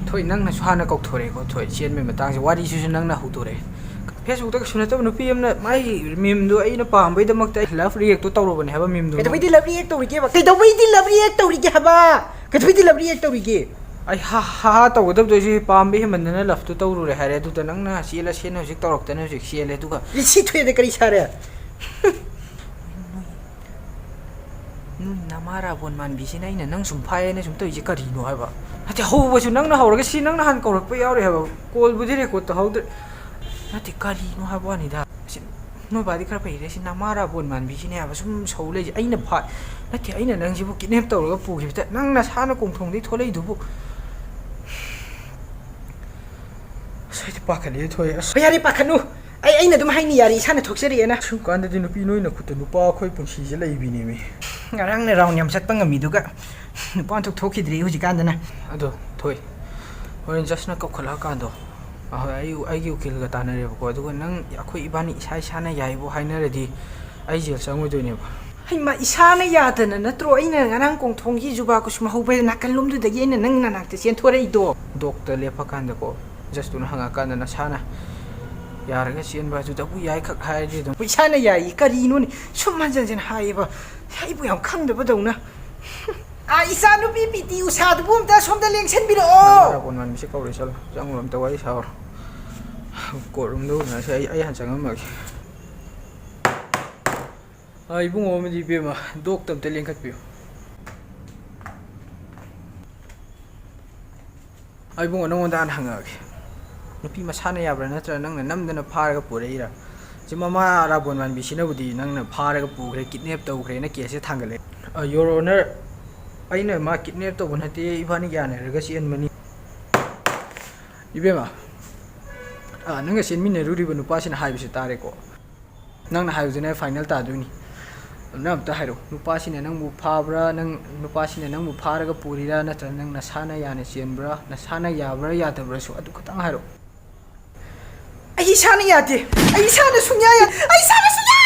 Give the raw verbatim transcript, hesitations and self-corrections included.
ꯊꯣꯏ, ꯅꯪꯅꯁꯨ ꯍꯥꯟꯅ ꯀꯧꯊꯣꯔꯛꯑꯦꯀꯣ, ꯊꯣꯏ, ꯆꯦꯟꯕꯩ ꯃꯇꯥꯡꯁꯦ ꯋꯥꯔꯤꯁꯤꯁꯨ ꯅꯪꯅ ꯍꯧꯗꯣꯔꯛꯑꯦ꯫ Facebook ꯀꯩꯁꯨ ꯅꯠꯇꯕ ꯅꯨꯄꯤ ꯑꯃꯅ ꯃꯥꯒꯤ meme ꯗꯣ ꯑꯩꯅ ꯄꯥꯝꯕꯩꯗꯃꯛꯇ ꯑꯩ love react ꯇꯣ ꯇꯧꯔꯨꯕꯅꯦ ꯍꯥꯏꯕ, meme ꯗꯣ꯫ ꯀꯩꯗꯧꯕꯩꯗꯤ love react ꯇꯧꯔꯤꯒꯦꯕ? ꯀꯩꯗꯧꯕꯩꯗꯤ love react ꯇꯧꯔꯤꯒꯦ ꯍꯥꯏꯕ? ꯀꯩꯗꯧꯕꯩꯗꯤ love react ꯇꯧꯔꯤꯒꯦ? ꯑꯩ ꯍꯥ ꯍꯥ ꯍꯥ ꯇꯧꯒꯗꯕꯗꯣ ꯑꯩꯁꯦ ꯄꯥꯝꯕ ꯍꯦꯟꯃꯟꯗꯅ love ꯇꯣ ꯇꯧꯔꯨꯔꯦ ꯍꯥꯏꯔꯦ, ꯑꯗꯨꯗ ꯅꯪꯅ ꯆꯦꯜꯂꯁꯦꯅ ꯍꯧꯖꯤꯛ ꯇꯧꯔꯛꯇꯅ ꯍꯧꯖꯤꯛ ꯆꯦꯜꯂꯦ, ꯑꯗꯨꯒ ꯁꯤ ꯊꯣꯛꯑꯦꯗ ꯀꯔꯤ ꯁꯥꯔꯦ? ꯅꯣꯏ ꯅꯃꯥ ꯔꯥꯕꯣꯟ ꯃꯥꯟꯕꯤꯁꯤꯅ ꯑꯩꯅ ꯅꯪ ꯁꯨꯝ ꯐꯥꯏꯌꯦꯅ ꯁꯨꯝ ꯇꯧꯔꯤꯁꯦ ꯀꯔꯤꯅꯣ ꯍꯥꯏꯕ? ꯅꯠꯇꯦ, ꯍꯧꯕꯁꯨ ꯅꯪꯅ ꯍꯧꯔꯒ ꯁꯤ ꯅꯪꯅ ꯍꯥꯟꯅ ꯀꯧꯔꯛꯄ ꯌꯥꯎꯔꯦ ꯍꯥꯏꯕ꯫ Call ꯕꯨꯗꯤ record ꯇꯧꯍꯧꯗ꯭ꯔꯦ꯫ ꯅꯠꯇꯦ, ꯀꯔꯤꯅꯣ ꯍꯥꯏꯕ ꯋꯥꯅꯤꯗ꯫ ꯑꯁꯤ ꯅꯣꯏ ꯕꯥꯗꯤ ꯈꯔ ꯐꯩꯔꯦ, ꯁꯤ ꯅꯃꯥ ꯔꯥꯕꯣꯟ ꯃꯥꯟꯕꯤꯁꯤꯅꯦ ꯍꯥꯏꯕ ꯁꯨꯝ ꯁꯧ ꯂꯩꯁꯦ꯫ ꯑꯩꯅ ꯐꯥ-, ꯅꯠꯇꯦ, ꯑꯩꯅ ꯅꯪꯁꯤꯕꯨ kidnap ꯇꯧꯔꯒ ꯄꯨꯈꯤꯕꯗ ꯅꯪ ꯅꯁꯥꯅ ꯀꯣꯡꯊꯣꯡꯗꯒꯤ ꯊꯣꯛꯂꯛꯏꯗꯨꯕꯨ꯫ ꯑꯁ, ꯑꯩꯗꯤ ꯄꯥꯈꯠꯂꯦ, ꯊꯣꯏ꯫ ꯑꯁ, ꯍꯣꯏ, ꯌꯥꯔꯦ, ꯄꯥꯈꯠꯅꯨ꯫ ꯑꯩ, ꯑꯩꯅ ꯑꯗꯨꯝ ꯍꯥꯏꯅꯤ, ꯌꯥꯔꯦ, ꯏꯁꯥꯅ ꯊꯣꯛꯆꯔꯛꯑꯦꯅ꯫ ꯁꯨꯝ ꯀꯥꯟꯗꯗꯤ ꯅꯨꯄꯤ ꯅꯣꯏꯅ ꯈꯨꯠꯇ ꯅꯨꯄꯥ ꯑꯩꯈꯣꯏ ꯄꯨꯟꯁꯤꯁꯦ ꯂꯩꯕꯤꯅꯦꯃꯤ꯫ ꯉꯔꯥꯡꯅ round ꯌꯥꯝ ꯆꯠꯄ ꯉꯝꯃꯤꯗꯨꯒ ꯅꯨꯄꯥ ꯑꯃꯊꯣꯛ ꯊꯣꯛꯈꯤꯗ꯭ꯔꯦ ꯍꯧꯖꯤꯛꯀꯥꯟꯗꯅ꯫ ꯑꯗꯣ, ꯊꯣꯏ, ꯍꯣꯔꯦꯟ ꯖꯁꯅ ꯀꯧꯈꯠꯂꯛꯑꯀꯥꯟꯗꯣ, ꯑꯍꯣꯏ, ꯑꯩ, ꯑꯩꯒꯤ ꯎꯀꯤꯜꯒ ꯇꯥꯟꯅꯔꯦꯕꯀꯣ, ꯑꯗꯨꯒ ꯅꯪ, ꯑꯩꯈꯣꯏ ꯏꯕꯥꯅꯤ ꯏꯁꯥ ꯏꯁꯥꯅ ꯌꯥꯏꯕꯨ ꯍꯥꯏꯅꯔꯗꯤ ꯑꯩ ꯖꯦꯜ ꯆꯪꯉꯣꯏꯗꯣꯏꯅꯦꯕ꯫ ꯍꯩꯃꯥ, ꯏꯁꯥꯅ ꯌꯥꯗꯅ ꯅꯠꯇ꯭ꯔꯣ ꯑꯩꯅ ꯉꯔꯥꯡ ꯀꯣꯡꯊꯣꯡꯒꯤ ꯖꯨꯕꯥ ꯀꯨꯁꯨꯝ ꯍꯧꯕ ꯅꯥꯀꯜꯂꯣꯝꯗꯨꯗꯒꯤ ꯑꯩꯅ ꯅꯪ ꯅꯅꯥꯛꯇ ꯆꯦꯟꯊꯣꯔꯛꯏꯗꯣ? ꯗꯣꯛꯇ ꯂꯦꯞꯄꯀꯥꯟꯗꯀꯣ, ꯖꯁꯇꯨꯅ ꯍꯪꯉꯀꯥꯟꯗ ꯅꯁꯥꯅ ꯌꯥꯔꯒ ꯆꯦꯟꯕ ꯑꯗꯨꯗꯕꯨ ꯌꯥꯏꯈꯛ ꯍꯥꯏꯔꯗꯤ ꯑꯗꯨꯝ꯫ ꯏꯁꯥꯅ ꯌꯥꯏꯌꯦ ꯀꯔꯤꯅꯣꯅꯦ? ꯁꯨꯝ ꯍꯟꯖꯟ ꯍꯟꯖꯟ ꯍꯥꯏꯌꯦꯕ꯫ ꯑꯩꯕꯨ ꯌꯥꯝ ꯈꯪꯗꯕꯗꯧꯅ꯫ ꯑꯥ, ꯏꯆꯥ ꯅꯨꯄꯤ PT ꯎꯁꯥꯗꯨꯕꯨ ꯑꯝꯇ ꯁꯣꯝꯗ ꯂꯦꯡꯁꯟꯕꯤꯔꯛꯑꯣ꯫ ꯅꯥꯔꯥ ꯀꯣꯟ ꯃꯥꯟꯕꯤꯁꯦ ꯀꯧꯔꯦ, ꯆꯠꯂꯣ꯫ ꯆꯪꯉꯨꯔꯣ, ꯑꯝꯇ ꯋꯥꯔꯤ ꯁꯥꯎꯔꯣ꯫ Court room ꯗ ꯎꯅꯔꯁꯦ, ꯑꯩ, ꯑꯩ ꯍꯥꯟꯅ ꯆꯪꯉꯝꯃꯒꯦ꯫ ꯑꯥ, ꯏꯕꯨꯡꯉꯣ ꯑꯃꯗꯤ ꯏꯕꯦꯝꯃ, ꯗꯣꯛꯇ ꯑꯝꯇ ꯂꯦꯡꯈꯠꯄꯤꯌꯨ꯫ ꯑꯥ, ꯏꯕꯨꯡꯉꯣ, ꯅꯉꯣꯟꯗ ꯍꯥꯟꯅ ꯍꯪꯉꯛꯑꯒꯦ꯫ ꯅꯨꯄꯤ ꯃꯁꯥꯅ ꯌꯥꯕ꯭ꯔꯥ ꯅꯠꯇ꯭ꯔꯒ ꯅꯪꯅ ꯅꯝꯗꯅ ꯐꯥꯔꯒ ꯄꯨꯔꯛꯏꯔꯥ? ꯁꯤ ꯃꯃꯥ ꯔꯥꯕꯣꯟ ꯃꯥꯟꯕꯤꯁꯤꯅꯕꯨꯗꯤ ꯅꯪꯅ ꯐꯥꯔꯒ ꯄꯨꯈ꯭ꯔꯦ, kidnap ꯇꯧꯈ꯭ꯔꯦꯅ case say ꯊꯥꯡꯒꯠꯂꯦ꯫ Ah, Your Honor, ꯑꯩꯅ ꯃꯥ kidnap ꯇꯧꯕ ꯅꯠꯇꯦ, ꯏꯕꯥꯅꯤ ꯌꯥꯅꯔꯒ ꯆꯦꯟꯕꯅꯤ꯫ ꯏꯕꯦꯝꯃ, ꯑꯥ, ꯅꯪꯒ ꯆꯦꯟꯃꯤꯟꯅꯔꯨꯔꯤꯕ ꯅꯨꯄꯥꯁꯤꯅ ꯍꯥꯏꯕꯁꯤ ꯇꯥꯔꯦꯀꯣ꯫ ꯅꯪꯅ ꯍꯥꯏꯕꯗꯨꯅ final ꯇꯥꯗꯣꯏꯅꯤ꯫ ꯅꯪ ꯑꯝꯇ ꯍꯥꯏꯔꯛꯑꯣ, ꯅꯨꯄꯥꯁꯤꯅ ꯅꯪꯕꯨ ꯐꯥꯕ꯭ꯔꯥ, ꯅꯪ, ꯅꯨꯄꯥꯁꯤꯅ ꯅꯪꯕꯨ ꯐꯥꯔꯒ ꯄꯨꯔꯤꯔꯥ, ꯅꯠꯇ꯭ꯔꯒ ꯅꯪ ꯅꯁꯥꯅ ꯌꯥꯅ ꯆꯦꯟꯕ꯭ꯔꯥ? ꯅꯁꯥꯅ ꯌꯥꯕ꯭ꯔꯥ ꯌꯥꯗꯕ꯭ꯔꯥꯁꯨ ꯑꯗꯨ ꯈꯇꯪ ꯍꯥꯏꯔꯛꯑꯣ꯫ ꯑꯩ ꯏꯁꯥꯅ ꯌꯥꯗꯦ, ꯑꯩ ꯏꯁꯥꯅ ꯁꯨꯡꯌꯥ ꯌꯥ-, ꯑꯩ ꯏꯁꯥꯅ ꯁꯨꯡꯌꯥ